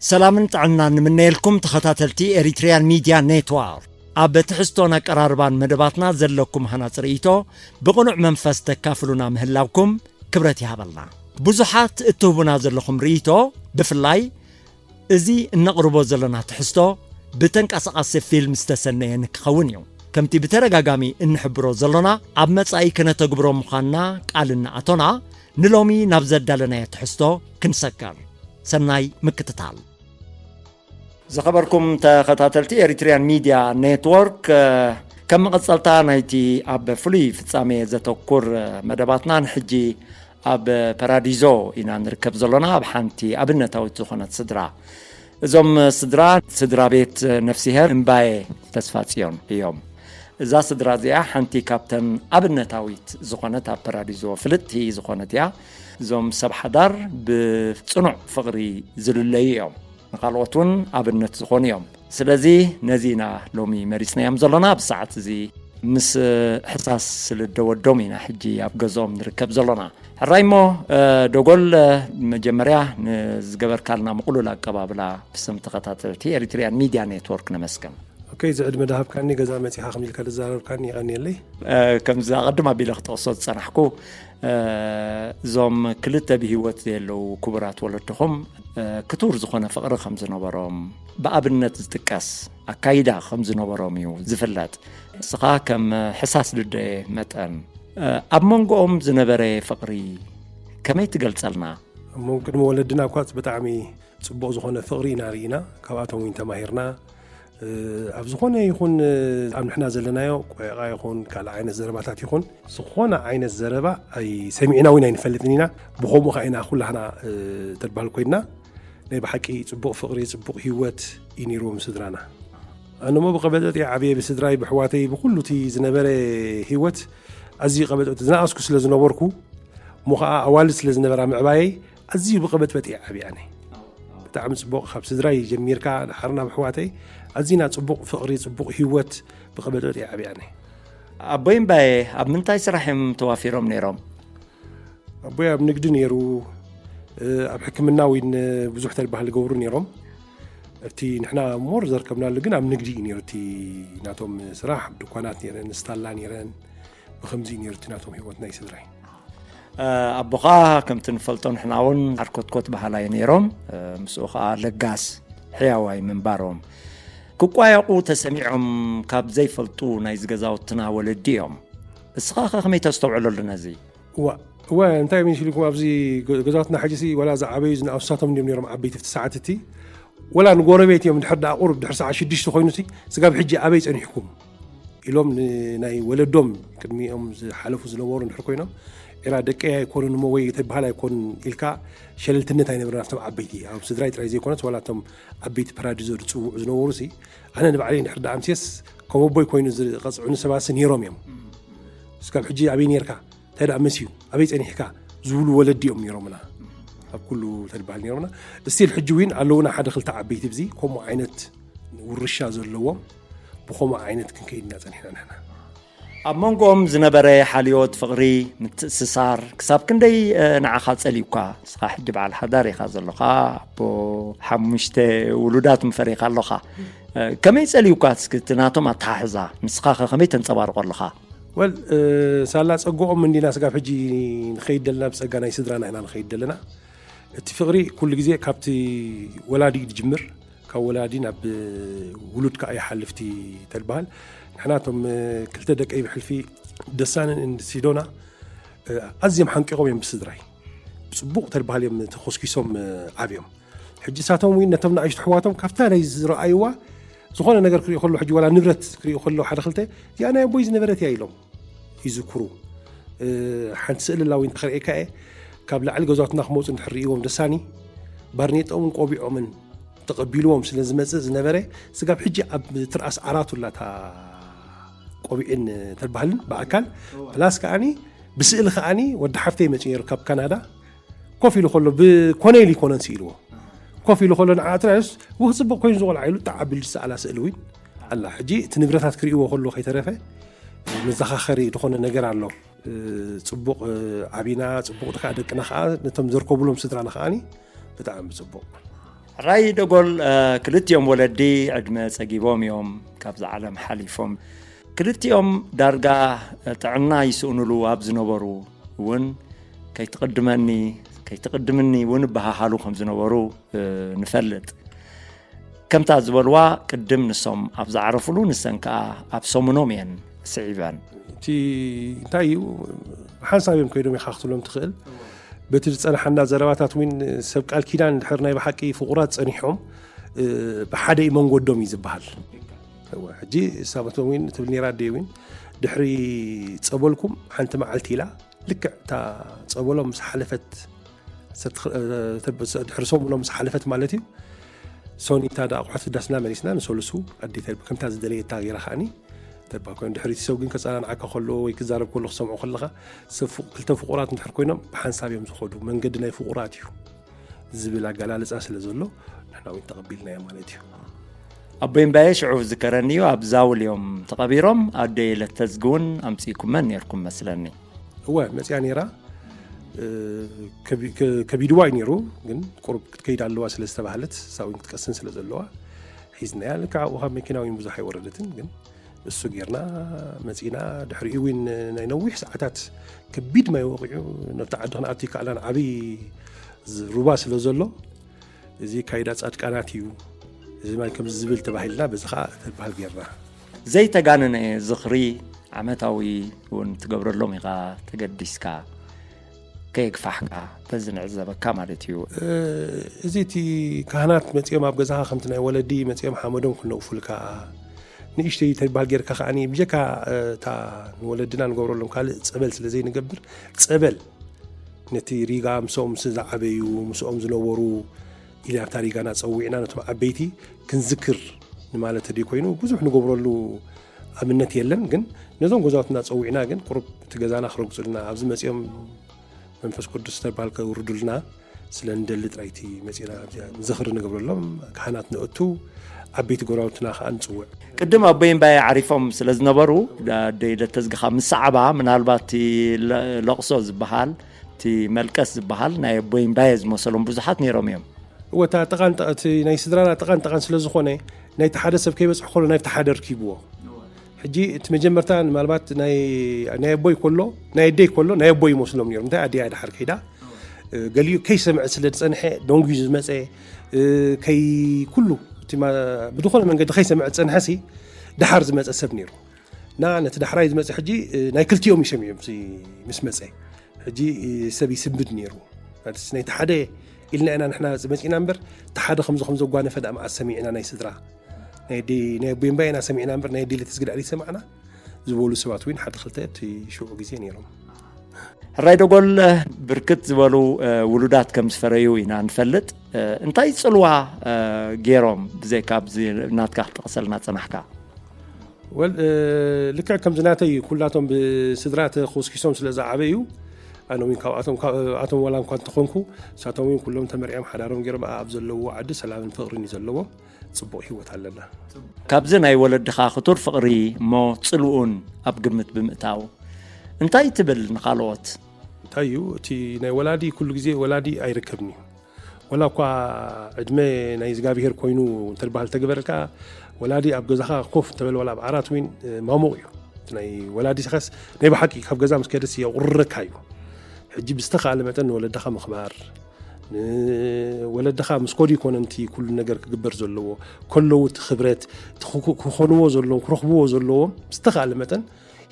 ሰላምን ጥዕናን ንምነየልኩም ተኸታተልቲ ኤሪትሪያን ሚድያ ኔትዋርክ። ኣብ ትሕዝቶን ኣቀራርባን መደባትና ዘለኩም ሃናጺ ርእይቶ ብቕኑዕ መንፈስ ተካፍሉና ምህላውኩም ክብረት ይሃበልና። ብዙሓት እትህቡና ዘለኹም ርእይቶ፣ ብፍላይ እዚ እነቕርቦ ዘለና ትሕዝቶ ብተንቀሳቓሲ ፊልም ዝተሰነየ ንክኸውን እዩ። ከምቲ ብተደጋጋሚ እንሕብሮ ዘሎና፣ ኣብ መጻኢ ከነተግብሮ ምዃንና ቃል እናኣቶና፣ ንሎሚ ናብ ዘዳለናዮ ትሕዝቶ ክንሰግር። ሰናይ ምክትታል። ዝኸበርኩም ተኸታተልቲ ኤሪትሪያን ሚድያ ኔትወርክ፣ ከም መቐጸልታ ናይቲ ኣብ ፍሉይ ፍጻሜ ዘተኩር መደባትና፣ ንሕጂ ኣብ ፓራዲዞ ኢና ንርከብ ዘሎና፣ ኣብ ሓንቲ ኣብነታዊት ዝኾነት ስድራ። እዞም ስድራ፣ ስድራ ቤት ነፍስሄር እምባየ ተስፋጽዮን እዮም። እዛ ስድራ እዚኣ ሓንቲ ካብተን ኣብነታዊት ዝኾነት፣ ኣብ ፓራዲዞ ፍልጥቲ ዝኾነት እያ። እዞም ሰብ ሓዳር ብጽኑዕ ፍቕሪ ዝልለዩ እዮም። ንኻልኦት እውን ኣብነት ዝኾኑ እዮም። ስለዚ ነዚ ኢና ሎሚ መሪጽናዮም ዘሎና። ኣብ ሰዓት እዚ ምስ ሕሳስ ልደ ወዶም ኢና ሕጂ ኣብ ገዝኦም ንርከብ ዘሎና። ሕራይ እሞ፣ እ፣ ደጎል፣ እ፣ መጀመርያ ንዝገበርካልና ምቕሉል ኣቀባብላ ብስም ተኸታተልቲ ኤሪትሪያን ሚድያ ኔትወርክ ነመስግን። ኦኬ፣ እዚ ዕድመ ዝሃብካኒ፣ ገዛ መጺኻ ከምዚ ኢልካ ዝዛረብካኒ የቐንየለይ። እ፣ ከምዚ ኣቐድም ኣቢለ ክጠቕሶ ዝጸናሕኩ፣ እ፣ እዞም ክልተ ብህይወት ዘየለዉ ክቡራት ወለድኹም፣ እ፣ ክቱር ዝኾነ ፍቕሪ ከም ዝነበሮም፣ ብኣብነት ዝጥቀስ ኣካይዳ ከም ዝነበሮም እዩ ዝፍለጥ። ንስኻ ከም ሕሳስ ልደ መጠን፣ እ፣ ኣብ መንጎኦም ዝነበረ ፍቕሪ ከመይ ትገልጸልና? እሞ ቅድሚ ወለድና እኳ ብጣዕሚ ጽቡቕ ዝኾነ ፍቕሪ ኢና ርኢና፣ ካብኣቶም እውን ተማሂርና። እ፣ ኣብ ዝኾነ ይኹን፣ እ፣ ኣብ ንሕና ዘለናዮ ቆይቓ ይኹን ካልእ ዓይነት ዘረባታት ይኹን፣ ዝኾነ ዓይነት ዘረባ ኣይ-፣ ሰሚዕና እውን ኣይንፈልጥን ኢና። ብኸምኡ ኸዓ ኢና ኩላህና፣ እ፣ ተድባል ኮይንና። ናይ ብሓቂ ጽቡቕ ፍቕሪ፣ ጽቡቕ ህይወት እዩ ነይርዎም ስድራና። ኣነ እሞ ብቐበጠጥ እየ ዓብየ፣ ብስድራይ፣ ብሕዋተይ፣ ብኹሉ እቲ ዝነበረ ህይወት ኣዝዩ ቀበጠጥ ዝነኣስኩ ስለ ዝነበርኩ፣ እሞ ኸዓ ኣዋልድ ስለ ዝነበራ ምዕባየይ ኣዝዩ ብቐበጥበጥ እየ ዓብየ ኣነ። ብጣዕሚ ጽቡቕ፣ ካብ ስድራይ ጀሚርካ ደሓር ናብ ኣሕዋተይ ኣዚና ጽቡቕ ፍቕሪ፣ ጽቡቕ ህይወት ብቐበጥበጥ እየ ዓብየ ኣነ። ኣቦይ እምባየ ኣብ ምንታይ ስራሕ እዮም ተዋፊሮም ነይሮም? ኣቦይ ኣብ ንግዲ ነይሩ፣ እ፣ ኣብ ሕክምና እውን ብዙሕ ተድባሃል ይገብሩ ነይሮም። እቲ ንሕና ሞር ዘርከብናሉ ግን ኣብ ንግዲ እዩ ነይሩ እቲ ናቶም ስራሕ፣ ኣብ ድኳናት ነይረን፣ ስታላ ነይረን፣ ብኸምዚ እዩ ነይሩ እቲ ናቶም ህይወት ናይ ስድራይ። እ፣ ኣቦኻ ከምቲ ንፈልጦ ንሕና እውን ዓርኮትኮት በሃላይ ነይሮም፣ እ፣ ምስኡ ኸዓ ለጋስ ሕያዋይ ምንባሮም። ክቋየቑ ተሰሚዖም ካብ ዘይፈልጡ ናይዚ ገዛውትና ወለዲ እዮም። እስኻ ኸ ከመይ ተስተውዕለሉ ነዚ? እዋ፣ እዋ፣ እንታይ መሲልኩም ኣብዚ ገ-፣ ገዛውትና ሕጂ ሲ ዋላ ዝዓበዩ ዝነኣሱ ንሳቶም እንዲዮም ነይሮም ዓበይቲ ኣብቲ ሰዓት እቲ። ወላ ንጎረቤት እዮም ድሕር ደኣ ቁሩብ ድሕር ሰዓት ሽዱሽተ ኮይኑ ሲ ስጋብ ሕጂ ኣበይ ጸኒሕኩም? ኢሎም ን-፣ ናይ ወለዶም ቅድሚኦም ዝሓለፉ ዝነበሩ እንድሕር ኮይኖም፣ ኤራ ደቀይ ኣይኮኑን እሞ ወይ ተበሃል ኣይኮኑን ኢልካ ሸለልትነት ኣይነበረን ኣብቶም ዓበይቲ። ኣብ ስድራይ ጥራይ ዘይኮነስ ዋላ እቶም ዓበይቲ ፓራዲዞ ዝጽውዑ ዝነበሩ ሲ፣ ኣነ ንባዕለይ እንድሕር ደኣ ኣምስየስ ከም ኣቦይ ኮይኑ ዝቐጽዑኒ ሰባት ሲ ነይሮም እዮም። እስካብ ሕጂ ኣበይ ነይርካ? እንታይ ደኣ መስዩ? ኣበይ ጸኒሕካ? ዝብሉ ወለዲ እዮም ነይሮምና። ኣብ ኩሉ ተድበሃል ነይሮምና። እስቲል ሕጂ እውን ኣለውና ሓደ ክልተ ዓበይቲ ብዚ ከምኡ ዓይነት ውርሻ ዘለዎም ብኸምኡ ዓይነት ክንከይድ ኢና ጸኒሕና ንሕና። ኣብ መንጎኦም ዝነበረ ሓልዮት፣ ፍቕሪ፣ ምትእስሳር ክሳብ ክንደይ፣ እ፣ ንዓኻ ጸልዩካ? ንስኻ ሕጂ በዓል ሓዳር ኢኻ ዘለኻ፣ ኣቦ ሓሙሽተ ውሉዳት ምፈሪኻ ኣለኻ። እ፣ ከመይ ጸልዩካ እስኪ እቲ ናቶም ኣተሓሕዛ? ንስኻ ኸ ከመይ ተንጸባርቆ ኣለኻ? ወል፣ እ፣ ሳላ ጸግኦም እንዲና ስጋብ ሕጂ ንኸይድ ደለና፣ ብጸጋ ናይ ስድራና ኢና ንኸይድ ደለና። እቲ ፍቕሪ ኩሉ ግዜ ካብቲ ወላዲ እዩ ዝጅምር። ካብ ወላዲ ናብ ውሉድ ከኣ ይሓልፍ እቲ ተድበሃል። ንሕና እቶም፣ እ፣ ክልተ ደቀይ ብሕልፊ ደሳንን እንድ ሲዶና፣ እ፣ ኣዝዮም ሓንቂቖም እዮም ብስድራይ። ብጽቡቕ ተድበሃል እዮም ተኾስኪሶም፣ እ፣ ዓብዮም። ሕጂ እሳቶም እውን ነቶም ንኣሽቱ ኣሕዋቶም ካብታ ናይ ዝረኣይዋ ዝኾነ ነገር ክርእዩ ከሎ፣ ሕጂ ዋላ ንብረት ክርእዩ ከሎ ሓደ ክልተ፣ "እዚኣ ናይ ኣቦይ ዝነበረት እያ" ኢሎም ይዝክሩ። እ፣ ሓንቲ ስእሊ ኣላ እውን ከርእየካ እየ። ካብ ላዕሊ ገዛውትና ክመጹ እንድሕር ርእይዎም ደሳኒ፣ ባርኔጣኦምን ቆቢዖምን ተቐቢልዎም ስለ ዝመጽእ ዝነበረ፣ ስጋብ ሕጂ ኣብ ትርኣስ ዓራቱ ኣላ እታ ቆቢዕን ተድበሃልን ብኣካል፣ ፕላስ ከኣኒ ብስእሊ ከኣኒ ወዲ ሓፍተይ መጺኡ ነይሩ ካብ ካናዳ። ኮፍ ኢሉ ከሎ ብኮነይል ይኮነን ስኢልዎ። ኮፍ ኢሉ ከሎ ንዓ ትራይስ፣ "ውህ፣ ጽቡቕ ኮይኑ ዝቖልዓ" ኢሉ ጣዕ ኣቢሉ ዝሰኣላ ስእሊ እውን ኣላ። ሕጂ እቲ ንብረታት ክርእይዎ ከሎ ከይተረፈ፣ መዘኻኸሪ ዝኾነ ነገር ኣሎ። ጽቡቕ ዓቢና፣ ጽቡቕ ከዓ ደቅና ከዓ ነቶም ዘርከቡሎም ስድራና ከዓኒ ብጣዕሚ ጽቡቕ። ሕራይ ደጎል፣ ክልቲኦም ወለዲ ዕድመ ጸጊቦም እዮም ካብዛ ዓለም ሓሊፎም። ክልቲኦም ዳርጋ ጥዕና ይስእኑሉ ኣብ ዝነበሩ እውን ከይትቕድመኒ ከይትቕድምኒ እውን ይበሃሃሉ ከም ዝነበሩ ንፈልጥ። ከምታ ዝበልዋ ቅድም ንሶም ኣብ ዝዓረፉሉ ንሰን ከኣ ኣብ ሰሙኖም እየን ስዒበን። እቲ እንታይ እዩ፣ ሓንሳብ እዮም ከይዶም ኢኻ ክትብሎም ትኽእል። በቲ ዝጸናሓና ዘረባታት እውን ሰብ ቃል ኪዳን ድሕር ናይ ብሓቂ ፍቑራት ጸኒሖም ብሓደ እዩ መንጎዶም እዩ ዝበሃል። ሕጂ ሳበቶም እውን ትብል ነይራ ኣደይ እውን ድሕሪ ጸበልኩም ሓንቲ መዓልቲ ኢላ ልክዕ እታ ጸበሎም ምስ ሓለፈት ድሕሪ ሰሙኖም ምስ ሓለፈት ማለት እዩ። ሶኒታ ዳ ኣቑሑት ዳስና መሊስና ንሰሉሱ ኣዴ ተርቢ ከምታ ዝደለየታ ገይራ ከዓኒ ተባ ኮይኑ ድሕሪቲ ሰብ ግን ከጸናንዓካ ከሎ ወይ ክዛረብ ከሎ ክሰምዖ ከለኻ ክልተ ፍቑራት እንድሕር ኮይኖም ብሓንሳብ እዮም ዝኸዱ። መንገዲ ናይ ፍቑራት እዩ ዝብል ኣገላልጻ ስለ ዘሎ ንሕና እውን ተቐቢልናዮ ማለት እዩ። ኣቦይ እምባየ ሽዑ ዝከረኒ እዩ ኣብ ዛውል እዮም ተቐቢሮም። ኣደይ ለተዝጊ እውን ኣምጺእኩመን ነይርኩም መስለኒ። እወ መጽያ ነይራ። ከቢድዋ እዩ ነይሩ፣ ግን ቁሩብ ክትከይድ ኣለዋ ስለ ዝተባህለት ሳዊን ክትቀስን ስለ ዘለዋ ሒዝናያ። ልክዕ ኣብኡ ካብ መኪና እውን ብዙሕ ኣይወረደትን፣ ግን እሱ ጌርና መጺና። ድሕሪኡ እውን ናይ ነዊሕ ሰዓታት ከቢድ ማይ ወቒዑ ነብቲ ዓዲ ክንኣቱ ይከኣልናን ዓብዪ ሩባ ስለ ዘሎ እዚ ካይዳ ጻድቃናት እዩ፣ እዚ ማይ ከምዚ ዝብል ተባሂልና በዚ ከዓ ተበሃል ጌርና። ዘይተጋነነ ዝኽሪ ዓመታዊ እውን ትገብረሎም ኢኻ ተገዲስካ ከየግፋሕካ በዚ ንዕዘበካ ማለት እዩ። እዚ እቲ ካህናት መጺኦም ኣብ ገዛኻ ከምቲ ናይ ወለዲ መጺኦም ሓመዶም ክነውፉልካ ንእሽተይ ተባሃል ጌርካ ከዓኒ ብጀካ እታ ንወለድና ንገብረሎም ካልእ ጸበል ስለ ዘይንገብር ጸበል ነቲ ሪጋ ምስኦም ምስ ዝዓበዩ ምስኦም ዝነበሩ ኢልና ኣብታ ሪጋና ጸዊዕና ነቶም ዓበይቲ ክንዝክር ንማለት ተደይ ኮይኑ ብዙሕ ንገብረሉ ኣብነት የለን። ግን ነዞም ገዛውትና ጸዊዕና ግን ቁሩብ እቲ ገዛና ክረግጹልና ኣብዚ መጺኦም መንፈስ ቅዱስ ተባል ከውርዱልና ስለ እንደሊ ጥራይቲ መጺና ዝኽሪ ንገብረሎም ካህናት ነእቱ ዓበይቲ ጎራውትና ከዓ ንጽውዕ። ቅድም ኣቦይ እምባየ ዓሪፎም ስለ ዝነበሩ ኣደይ ለተዝግኻ ምስ ሰዓባ ምናልባት እቲ ለቕሶ ዝበሃል እቲ መልቀስ ዝበሃል ናይ ኣቦይ እምባየ ዝመሰሎም ብዙሓት ነይሮም እዮም። እወ እታ ጥቓን እቲ ናይ ስድራና ጥቓን ጥቓን ስለ ዝኾነ ናይቲ ሓደ ሰብ ከይበጽሕ ከሎ ናይቲ ሓደ ርኪብዎ። ሕጂ እቲ መጀመርታ ምናልባት ናይ ኣቦይ ከሎ ናይ ኣደይ ከሎ ናይ ኣቦይ ይመስሎም ነይሮም። እንታይ ኣደይ ድሓር ከይዳ ገሊኡ ከይሰምዐ ስለ ዝጸንሐ ደንጉዩ ዝመጸ ከይ ኩሉ ብዝኾነ መንገዲ ከይሰምዐ ዝጸንሐ ሲ ድሓር ዝመጸ ሰብ ነይሩ። እና ነቲ ዳሕራይ ዝመጽእ ሕጂ ናይ ክልቲኦም እዩ ሰሚዑ ምስ መጸ ሕጂ ሰብ ይስምድ ነይሩ። ናይቲ ሓደ ኢልና ኢና ንሕና መጺእና እምበር እቲ ሓደ ከምዚ ከም ዘጓነፈ ዳ መዓስ ሰሚዕና ናይ ስድራ ናይ ኣቦይ እምባየ ኢና ሰሚዕና እምበር ናይ ኣደይ ለተዝግዳ ኣይሰማዕና ዝበሉ ሰባት እውን ሓደ ክልተ እቲ ሽዑ ግዜ ነይሮም። ሕራይ ደጎል ብርክት ዝበሉ ውሉዳት ከም ዝፈረዩ ኢና ንፈልጥ። እንታይ ጽልዋ ገይሮም ብዘይካ ኣብዚ ናትካ ክጠቕሰልና ጸናሕካ? ወል ልክዕ ከምዚ ናተይ ኩላቶም ብስድራ ተኾስኪሶም ስለ ዝዓበዩ ኣነ እውን ካብኣቶም ካብኣቶም ዋላ እንኳ እንተኾንኩ ንሳቶም እውን ኩሎም ተመርዕዮም ሓዳሮም ገይሮም ኣብ ዘለዎ ዓዲ ሰላምን ፍቕርን እዩ ዘለዎ። ጽቡቕ ህይወት ኣለና። ካብዚ ናይ ወለድኻ ክቱር ፍቕሪ እሞ ጽልኡን ኣብ ግምት ብምእታው እንታይ ትብል ንኻልኦት? እንታይ እዩ እቲ ናይ ወላዲ ኩሉ ግዜ ወላዲ ኣይርከብን እዩ። ወላ እኳ ዕድመ ናይ እግዚኣብሄር ኮይኑ እንተድበሃል ተገበረልካ ወላዲ ኣብ ገዛኻ ኮፍ እንተበለ ወላ ኣብ ዓራት እውን ማሙቕ እዩ። እቲ ናይ ወላዲ ሰኸስ ናይ ብሓቂ ካብ ገዛ ምስ ከደስ የቑርረካ እዩ። ሕጂ ብዝተኻእለ መጠን ንወለድኻ ምኽባር ንወለድኻ ምስ ኮዱ ይኮነ እቲ ኩሉ ነገር ክግበር ዘለዎ ከለዉ እቲ ክብረት ክኾንዎ ዘለዎም ክረኽብዎ ዘለዎም ብዝተኻእለ መጠን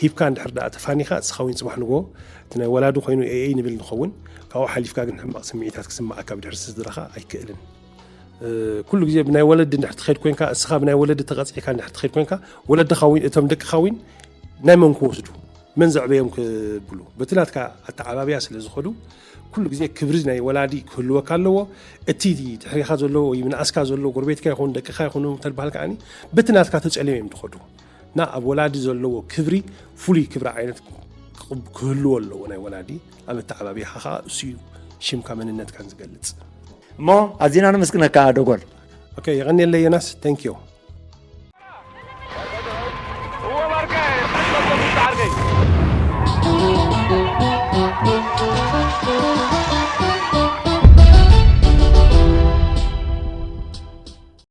ሂብካ እንድሕር ደኣ ተፋኒኻ እስኻ እውን ጽባሕ ንጎ እቲ ናይ ወላዲ ኮይኑ ኤኤይ ንብል ንኸውን ካብኡ ሓሊፍካ ግን ሕማቕ ስምዒታት ክስምዓካ ብድሕሪ ስድራኻ ኣይክእልን። ኩሉ ግዜ ብናይ ወለዲ እንድሕር ትኸይድ ኮንካ እስኻ ብናይ ወለዲ ተቐጺዕካ እንድሕር ትኸይድ ኮንካ ወለድኻ እውን እቶም ደቅኻ እውን ናይ መን ክወስዱ መን ዘዕበዮም ክብሉ በቲ ናትካ ኣተዓባብያ ስለ ዝኸዱ ኩሉ ግዜ ክብሪ ናይ ወላዲ ክህልወካ ኣለዎ። እቲ ድሕሪኻ ዘሎ ወይ ምንኣስካ ዘሎ ጎረቤትካ ይኹን ደቅኻ ይኹኑ ተድበሃል ከዓኒ በቲ ናትካ ተጸልዮም እዮም ዝኸዱ። እና ኣብ ወላዲ ዘለዎ ክብሪ ፍሉይ ክብሪ ዓይነት ክህልዎ ኣለዎ ናይ ወላዲ ኣብ ኣተዓባብያኻ ከዓ እሱ እዩ ሽምካ መንነትካን ዝገልጽ። እሞ ኣዚና ነመስግነካ ደጎል። ኦኬ የቐንየለይ ዮናስ። Thank you። ዓርከይ።